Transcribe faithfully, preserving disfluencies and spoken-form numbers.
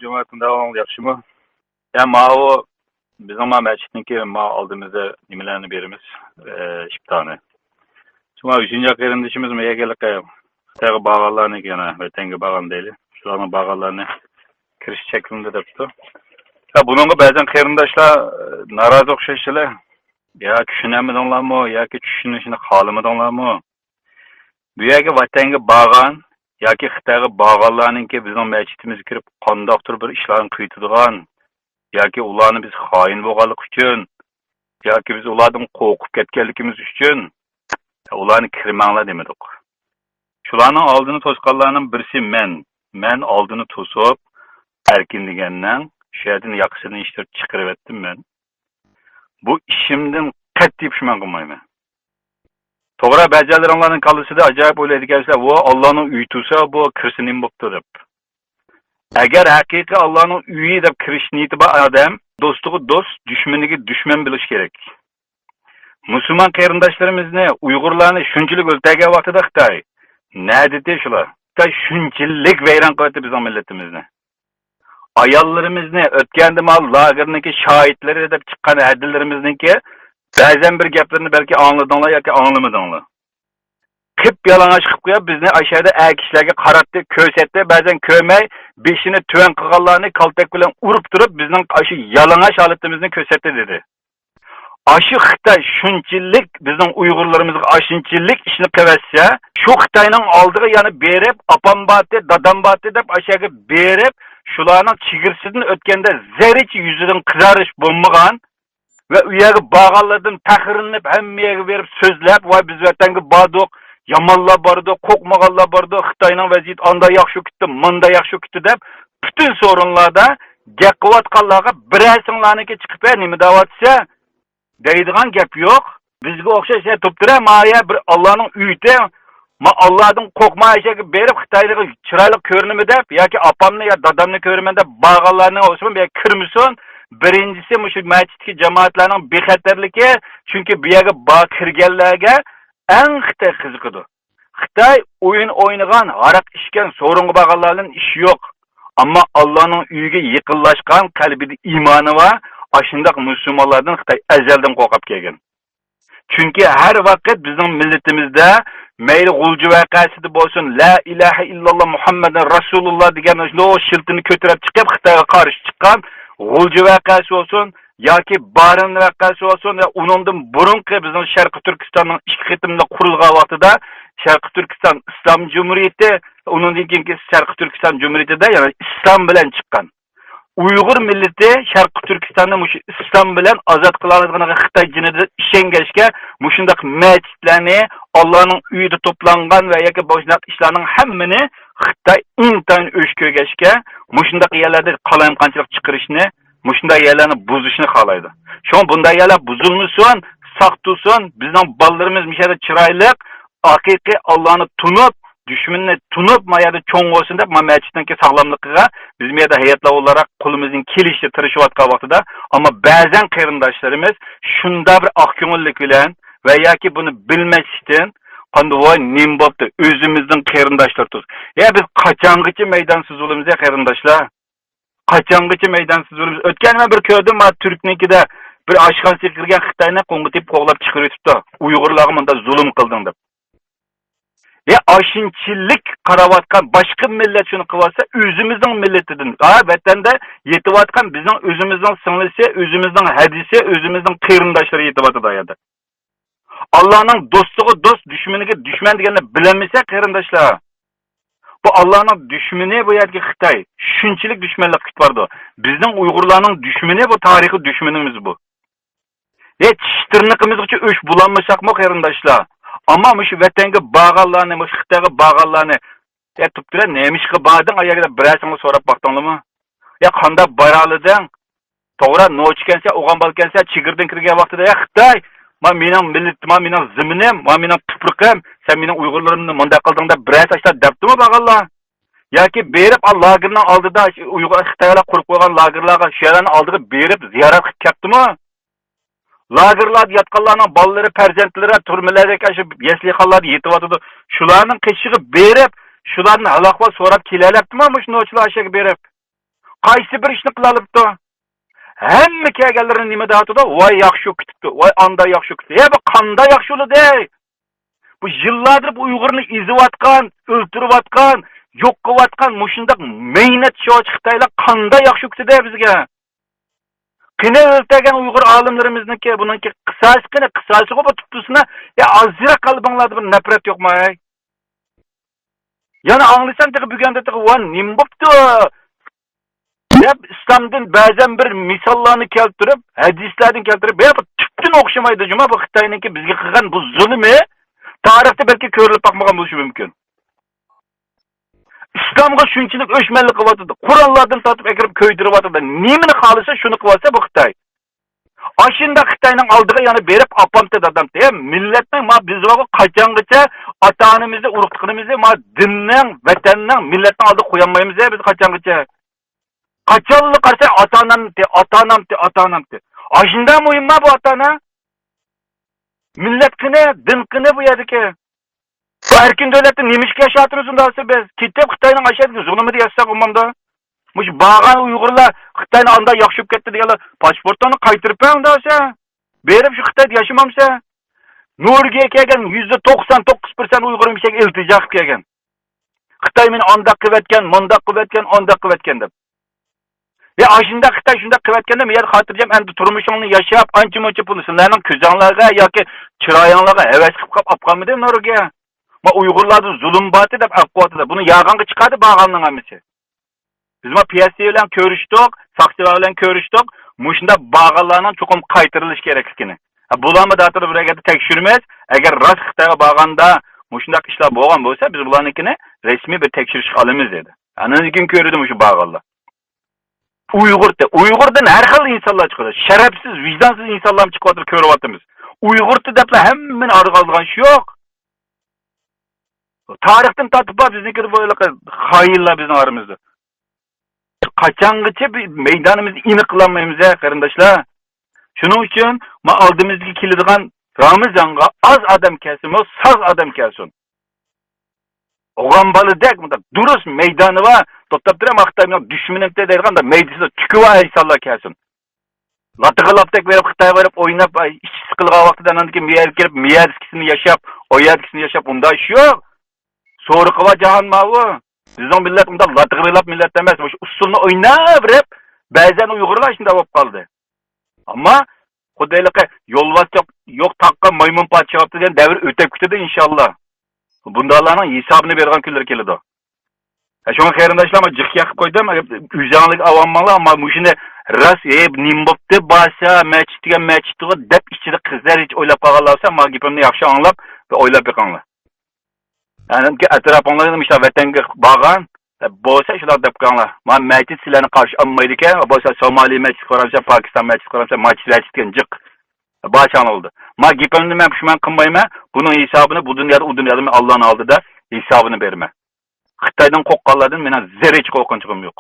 جۇمۇئەتتىن داۋامىڭىز ياخشىمۇ؟ يا ماۋۇ بىزنىڭ ما مەسچىتنىڭكى ما ئالدىمىزدا نېمىلەرنى بېرىمىز، ئى، ئىپتارنى. شۇڭا ئۈچىنچى قېرىندىشىمىزمۇ يەگەنلىكى خىتايغا بارغانلارنى يەنە ۋەتەنگە بارغان دەيلى. شۇلارنىڭ بارغانلارنى كىرىش چەكلىنىدۇ دەپتۇ. يا بۇنىڭغا بەزەن قېرىنداشلار، ئى، نارازى ئوخشايسىلەر. يا چۈشىنەلمىدىڭلارمۇ ياكى چۈشىنىشنى خالىمىدىڭلارمۇ؟ بۇ يەرگە ۋەتەنگە بارغان ياكى خىتايغا بارغانلارنىڭكى بىزنىڭ مەسچىتىمىزگە كىرىپ قانداقتۇر بىر ئىشلارنى قىلىۋېتىدىغان ياكى ئۇلارنى بىز خائىن بولغانلىقى ئۈچۈن ياكى بىز ئۇلاردىن قورقۇپ كەتكەنلىكىمىز ئۈچۈن ئۇلارنى كىرمەڭلار دېمىدۇق. شۇلارنىڭ ئالدىنى توسقانلارنىڭ بىرسى مەن. مەن ئالدىنى توسۇپ، ئەركىن دېگەننىڭ شۇ يەردىن ياقىسىنى يىشتۇرۇپ چىقىرىۋەتتىم مەن. بۇ ئىشىمدىن قەتئىي پۇشمان قىلمايمەن. توغرا، بەزىلىرىڭلارنىڭ كاللىسىدا ئاجايىپ ئويلايدىكەنسىلەر، ۋو، ئاللانىڭ ئۆيى تۇرسا، بۇ كىرسە نېمە بوپتۇ دەپ. ئەگەر ھەقىقىي ئاللانىڭ ئۆيى دەپ كىرىش نىيىتى بار ئادەم، دوستىغا دوست، دۈشمىنىگە دۈشمەن بولۇش كېرەك. مۇسۇلمان قېرىنداشلىرىمىزنى، ئۇيغۇرلارنى شۇنچىلىك ئۆلتۈرگەن ۋاقتىدا خىتاي، نەدىتى شۇلار؟ خىتاي شۇنچىلىك ۋەيران قىلىۋەتتى بىزنىڭ مىللىتىمىزنى. ئاياللىرىمىزنى، ئۆتكەندە ما لاگېرنىڭكى شاھىتلىرى دەپ چىققان ھەدىلىرىمىزنىڭكى بەزەن بىر گەپلىرىنى بەلكى ئاڭلىدىڭلار ياكى ئاڭلىمىدىڭلار. قىپيالىڭاچ قىلىپ قويۇپ، بىزنى ئاشۇ يەردە ئەر كىشىلەرگە قاراتتى، كۆرسەتتى، بەزەن كۆرمەي، بېشىنى تۆۋەن قىلغانلارنى كالتەك بىلەن ئۇرۇپ تۇرۇپ، بىزنىڭ ئاشۇ يالىڭاچ ھالىتىمىزنى كۆرسەتتى، دېدى. ئاشۇ خىتاي شۇنچىلىك بىزنىڭ ئۇيغۇرلىرىمىزغا ئاشۇنچىلىك ئىشنى قىلىۋەتسە، شۇ خىتاينىڭ ئالدىغا يەنە بېرىپ، ئاپام بارتى، دادام بارتى دەپ ئاشۇ يەرگە بېرىپ، شۇلارنىڭ چېگرىسىدىن ئۆتكەندە زەررىچە يۈزىدىن قىزارىش بولمىغان ۋە ئۇ يەرگە بارغانلاردىن پەخىرلىنىپ، ھەممە يەرگە بېرىپ سۆزلەپ، ۋاي، بىز ۋەتەنگە باردۇق، يامانلار بارىدۇ، قورقمىغانلار بارىدۇ، خىتاينىڭ ۋەزىيىتى ئاندا ياخشى كېتىپتۇ، ماندا ياخشى كېتىپتۇ دەپ، پۈتۈن سورۇنلاردا گەپ قىلىۋاتقانلارغا بىرەرسىڭلارنىڭكى چىقىپ، ھە، نېمە دەۋاتىسە دەيدىغان گەپ يوق. بىزگە ئوخشاش، ھە، توپتۇرە، مايە بىر ئاللانىڭ ئۆيىتى، ما ئاللادىن قورقما ئەشەگە بېرىپ، خىتايلىققا چىرايلىق كۆرۈنىمەن دەپ ياكى ئاپامنى يا دادامنى كۆرىمەن دەپ بارغانلارنىڭ بولسىمۇ بۇ يەرگە كىرمىسۇن. بىرىنچىسى، مۇشۇ مەسچىتتىكى جامائەتلەرنىڭ بىخەتەرلىكى، چۈنكى بۇ يەرگە بار كىرگەنلەرگە ئەڭ خىتاي قىزىقىدۇ. خىتاي ئويۇن ئوينىغان، ھاراق ئىچكەن، سورۇنغا بارغانلاردىن ئىشى يوق. ئەمما ئاللانىڭ ئۆيىگە يېقىنلاشقان، قەلبىدە ئىمانى بار، ئاشۇنداق مۇسۇلمانلاردىن خىتاي ئەزەلدىن قورقۇپ كەلگەن. چۈنكى ھەر ۋاقىت بىزنىڭ مىللىتىمىزدە مەيلى غۇلجا ۋەقەسىدە بولسۇن، لا ئىلاھە ئىللاللا مۇھەممەدۇن رەسۇلۇللا دېگەن شۇ شىلتىنى كۆتۈرۈپ چىقىپ، خىتايغا قارشى چىققان، غۇلجا ۋەقەسى بولسۇن ياكى بارىن ۋەقەسى بولسۇن ۋە ئۇنىڭدىن بۇرۇنقى بىزنىڭ شەرقىي تۈركىستاننىڭ ئىككى قېتىملىق قۇرۇلغان ۋاقتىدا شەرقىي تۈركىستان ئىسلام جۇمھۇرىيىتى، ئۇنىڭدىن كېيىنكى شەرقىي تۈركىستان جۇمھۇرىيىتىدە، يەنى ئىسلام بىلەن چىققان. ئۇيغۇر مىللىتى شەرقىي تۈركىستاننى مۇشۇ ئىسلام بىلەن ئازاد قىلالايدىغىنىغا خىتاي جىنىدىن ئىشەنگەچكە، مۇشۇنداق مەسچىتلەرنى، ئاللانىڭ ئۆيىدە توپلانغان ۋە ياكى مۇشۇنداق ئىشلارنىڭ ھەممىنى خىتاي ئىنتايىن ئۆچ كۆرگەچكە، مۇشۇنداق يەرلەردە قالايمىقانچىلىق چىقىرىشنى، مۇشۇنداق يەرلەرنى بۇزۇشنى خالايدۇ. شۇڭا بۇنداق يەرلەر بۇزۇلمىسۇن، ساق تۇرسۇن، بىزنىڭ بالىلىرىمىز مۇشۇ يەردە چىرايلىق، ھەقىقىي ئاللانى تونۇپ، دۈشمىنىنى تونۇپ، ما يەردە چوڭ بولسۇن دەپ، ما مەسچىتنىڭكى ساغلاملىقىغا بىز ما يەردە ھەيئەتلەر ئولاراق قولىمىزدىن كېلىشىچە تىرىشىۋاتقان ۋاقتىدا، ئەمما بەزەن قېرىنداشلىرىمىز شۇنداق بىر ئاق كۆڭۈللۈك بىلەن ۋە ياكى بۇنى بىلمەسلىكتىن، قانداق، ۋاي، نېمە بوپتۇ؟ ئۆزىمىزنىڭ قېرىنداشلىرى تۇز. يا بىز قاچانغىچە مەيدانسىز بولىمىز، يا قېرىنداشلار؟ قاچانغىچە مەيدانسىز بولىمىز؟ ئۆتكەن مەن بىر كۆردۈم، ما تۈركنىڭكىدە بىر ئاشخانىسىغا كىرگەن خىتاينى قولغا تېپىپ قوغلاپ چىقىرىۋېتىپتۇ. ئۇيغۇرلارغا مۇنداق زۇلۇم قىلدىڭ دەپ. يا ئاشۇنچىلىك قاراۋاتقان باشقا مىللەت شۇنى قىلىۋاتسا، ئۆزىمىزنىڭ مىللىتىدىن، ھە، ۋەتەندە يېتىۋاتقان بىزنىڭ ئۆزىمىزنىڭ سىڭلىسى، ئۆزىمىزنىڭ ھەدىسى، ئۆزىمىزنىڭ قېرىنداشلىرى يېتىۋاتىدۇ ئۇ يەردە. ئاللانىڭ دوستىغا دوست، دۈشمىنىگە دۈشمەن دېگەننى بىلەلمىسەك، قېرىنداشلار، بۇ ئاللانىڭ دۈشمىنى بۇ يەردىكى خىتاي. شۇنچىلىك دۈشمەنلىك كۈچ باردۇ. بىزنىڭ ئۇيغۇرلارنىڭ دۈشمىنى بۇ، تارىخىي دۈشمىنىمىز بۇ. يا چىش تىرنىقىمىزغىچە ئۆچ بولالمىساقمۇ، قېرىنداشلار؟ ئەمما مۇشۇ ۋەتەنگە بارغانلارنى، مۇشۇ خىتايغا بارغانلارنى، يا تۇپتۇرە، نېمىشقا باردىڭ؟ ئاياغدا بىرەرسىڭلار سوراپ باقتىڭلارمۇ؟ يا قانداق بارالىدىڭ؟ توغرا، نوچىكەنسەن، ئوغان بالىكەنسەن، چېگرىدىن كىرگەن ۋاقتىدا، يا خىتاي، ما مېنىڭ مىللىتىم، ما مېنىڭ زېمىنىم، ما مېنىڭ تۇپرىقىم، سەن مېنىڭ ئۇيغۇرلىرىمنى مۇنداق قىلدىڭ دەپ بىرەر تاشلاپ دەپتىمۇ بارغانلار؟ ياكى بېرىپ، ئا، لاگېرنىڭ ئالدىدا، ئۇيغۇر، خىتايلار قۇرۇپ قويغان لاگېرلارغا، شۇ يەرلەرنىڭ ئالدىغا بېرىپ زىيارەت قىلىپ كەپتىمۇ؟ لاگېرلاردا ياتقانلارنىڭ بالىلىرى، پەرزەنتلىرى تۈرمىلەردىكى ئاشۇ يەسلىخانىلاردا يېتىۋاتىدۇ. شۇلارنىڭ قېشىغا بېرىپ، شۇلارنى ھال-ئەھۋال سوراپ كېلەلەپتىمۇ مۇشۇ نوچىلار ئاشۇ يەرگە بېرىپ؟ قايسى بىر ئىشنى قىلالىپتۇ؟ ھەممە كەلگەنلىرىنى نېمە دەۋاتىدۇ؟ ۋاي ياخشى كېتىپتۇ، ۋاي ئاندا ياخشى كېتىپتۇ. ھە، بۇ قاندا ياخشى بولىدۇ؟ بۇ يىللاردۇر بۇ ئۇيغۇرنى ئېزىۋاتقان، ئۆلتۈرۈۋاتقان، يوق قىلىۋاتقان مۇشۇنداق مەينەت شوچى خىتايلار قاندا ياخشى كېتىدۇ بىزگە؟ قېنى ئۆلتۈرگەن ئۇيغۇر ئالىملىرىمىزنىڭكى بۇنىڭكى قىساسى قېنى؟ قىساسىغۇ بۇ تۇتۇلسىنا. يا ئازراق قەلبىڭلاردا بىر نەپرەت يوقمۇ ھەي؟ يەنە ئاڭلىسام تېخى بۈگۈندە تېخى ۋا نېمە بوپتۇ دەپ ئىسلامدىن بەزەن بىر مىساللارنى كەلتۈرۈپ، ھەدىسلەردىن كەلتۈرۈپ، يا بۇ تۈپتىن ئوخشىمايدۇ جۇما بۇ خىتاينىڭكى بىزگە قىلغان بۇ زۇلۇمى تارىختا بەلكى كۆرۈلۈپ باقمىغان بولۇشى مۇمكىن. ئىسلامغا شۇنچىلىك ئۆچمەنلىك قىلىۋاتىدۇ. قوراللاردىن تارتىپ ئەكىرىپ كۆيدۈرۈۋاتىدۇ. نېمىنى خالىسا شۇنى قىلىۋاتسا بۇ خىتاي. ئاشۇنداق خىتاينىڭ ئالدىغا يەنە بېرىپ ئاپامتى دادامتى. ھە، مىللەتنىڭ ما بىز بارغۇ قاچانغىچە ئاتا-ئانىمىزنى، ئۇرۇق-تۇغقىنىمىزنى، ما دىننىڭ، ۋەتەننىڭ، مىللەتنىڭ ئالدىغا قويالمايمىز ھە بىز قاچانغىچە؟ قاچانلا قارىسا ئاتا-ئانامتى، ئاتا-ئانامتى، ئاتا-ئانامتى. ئاشۇنداق مۇھىمما بۇ ئاتا-ئانا؟ مىللەت قېنى، دىن قېنى بۇ يەردىكى؟ بۇ ئەركىن دۆلەتتە نېمە ئىشقا ياشاۋاتىمىز ئۇنداق دېسە بىز؟ كېتىپ خىتاينىڭ ئاشۇ يەردىكى زۇلۇمىدا ياشىساق بولمامدۇ؟ مۇشۇ بارغان ئۇيغۇرلار خىتاينىڭ ئانداق ياخشى بولۇپ كەتتى دېگەنلەر پاسپورتۇڭنى قايتۇرۇپ بەر ئۇنداق دېسە. بېرىپ شۇ خىتايدا ياشىمامسەن؟ نورۋېگىيەگە كەلگەن يۈزدە توقسان توققۇز پىرسەنت ئۇيغۇر مۇشۇ يەرگە ئىلتىجا قىلىپ كەلگەن. خىتاي مېنى ئانداق قىلىۋەتكەن، مۇنداق قىلىۋەتكەن، ئانداق قىلىۋەتكەن دەپ. يا ئاشۇنداق خىتاي شۇنداق قىلىۋەتكەندە، مەن يەنە خاتىرجەم ئەمدى تۇرمۇشۇڭنى ياشاپ، ئانچە-مۇنچە پۇل سىلەرنىڭ كۆزۈڭلارغا ياكى چىرايىڭلارغا ھەۋەس قىلىپ قاپ ئاپقانمىدى نورۋېگىيە؟ ما ئۇيغۇرلاردا زۇلۇم بارتى دەپ ئاققۇۋاتىدۇ. بۇنى يالغانغا چىقاردى بارغاننىڭ ھەممىسى. بىز ما پىيەسسى بىلەن كۆرۈشتۇق، ساقچىلار بىلەن كۆرۈشتۇق. مۇشۇنداق بارغانلارنىڭ چوقۇم قايتۇرۇلۇشى كېرەكلىكىنى. ھە، بۇلارمۇ داتىدا بىر يەردە تەكشۈرىمىز. ئەگەر راست خىتايغا بارغاندا مۇشۇنداق ئىشلار بولغان بولسا، بىز بۇلارنىڭكىنى رەسمىي بىر تەكشۈرۈشكە ئالىمىز دېدى. ئاندىن كېيىن كۆردى مۇشۇ بارغانلار. ئۇيغۇرتى، ئۇيغۇردىن ھەر خىل ئىنسانلار چىقىدۇ. شەرەپسىز، ۋىجدانسىز ئىنسانلارمۇ چىقىۋاتىدۇ، كۆرۈۋاتىمىز. ئۇيغۇرتى دەپلا ھەممىنى ئارىغا ئالىدىغان ئىش يوق. تارىختىن تارتىپ بار بىزنىڭكى بۇ خائىنلار بىزنىڭ ئارىمىزدا. قاچانغىچە بىز مەيدانىمىزنى ئېنىق قىلالمايمىز ھە قېرىنداشلار؟ شۇنىڭ ئۈچۈن ما ئالدىمىزدىكى كېلىدىغان رامىزانغا ئاز ئادەم كەلسىمۇ، ساز ئادەم كەلسۇن. ئوغان بالىدەك مۇنداق دۇرۇس مەيدانى بار، توختاپ تۇرۇپ، ما خىتاي مېنىڭ دۈشمىنىمتى دەيدىغان مەيدىسىدا تۈكى بار ئىنسانلار كەلسۇن. لاتىغا لاپتەك بېرىپ، خىتايغا بېرىپ ئويناپ، ئىچى سىقىلغان ۋاقتىدا ئاندىن كېيىن مىيەگە كېلىپ، مىيەدىكىسىنى ياشاپ، ئويەدىكىسىنى ياشاپ، ئۇنداق ئىش يوق. سورىقى بار جاھان ماۋۇ. بىزنىڭ مىللەت ئۇنداق لاتىغا بېرىپ مىللەت ئەمەس. مۇشۇ ئۇسسۇلنى ئويناپ بېرىپ، بەزەن ئۇيغۇرلار شۇنداق بولۇپ قالدى. ئەمما خۇددى ھېلىقى يولۋاس يوق، يوق تاغقا مايمۇن پادىشاھ بوپتۇ دېگەن دەۋر ئۆتۈپ كېتىدۇ، ئىنشاللا. بۇنداقلارنىڭ ھېسابىنى بېرىدىغان كۈنلىرى كېلىدۇ. ھە، شۇڭا قېرىنداشلار، مانا جىق يېقىپ قويدۇم. ئۆزۈڭلارغا ئاۋانماڭلار، ئەمما مۇشۇنى راست، ھەي، نېمە بوپتۇ، بارسا، مەچىت دېگەن مەچىتتىغۇ دەپ ئىچىدە قىزلار ھېچ ئويلاپ قالغانلار بولسا، ما گېپىمنى ياخشى ئاڭلاپ، بىر ئويلاپ بېقىڭلار. يەنى ئەتراپىڭلاردا مۇشۇنداق ۋەتەنگە بارغان، بولسا شۇنداق دەپ قويۇڭلار. ما مەچىت سىلەرنى قارشى ئالمايدىكەن، بولسا سومالى مەچىت قۇرامسەن، پاكىستان مەچىت قۇرامسەن، ماچىلەر ئىشلەتكەن جىق. باشاڭلار بولدى. ما گېپىمنى مەن پۇشمان قىلمايمەن. بۇنىڭ ھېسابىنى بۇ دۇنيادا، ئۇ دۇنيادا مەن ئاللانىڭ ئالدىدا ھېسابىنى بېرىمەن. خىتايدىن قورققانلاردىن مېنىڭ زەررىچە قورقۇنچۇقۇم يوق.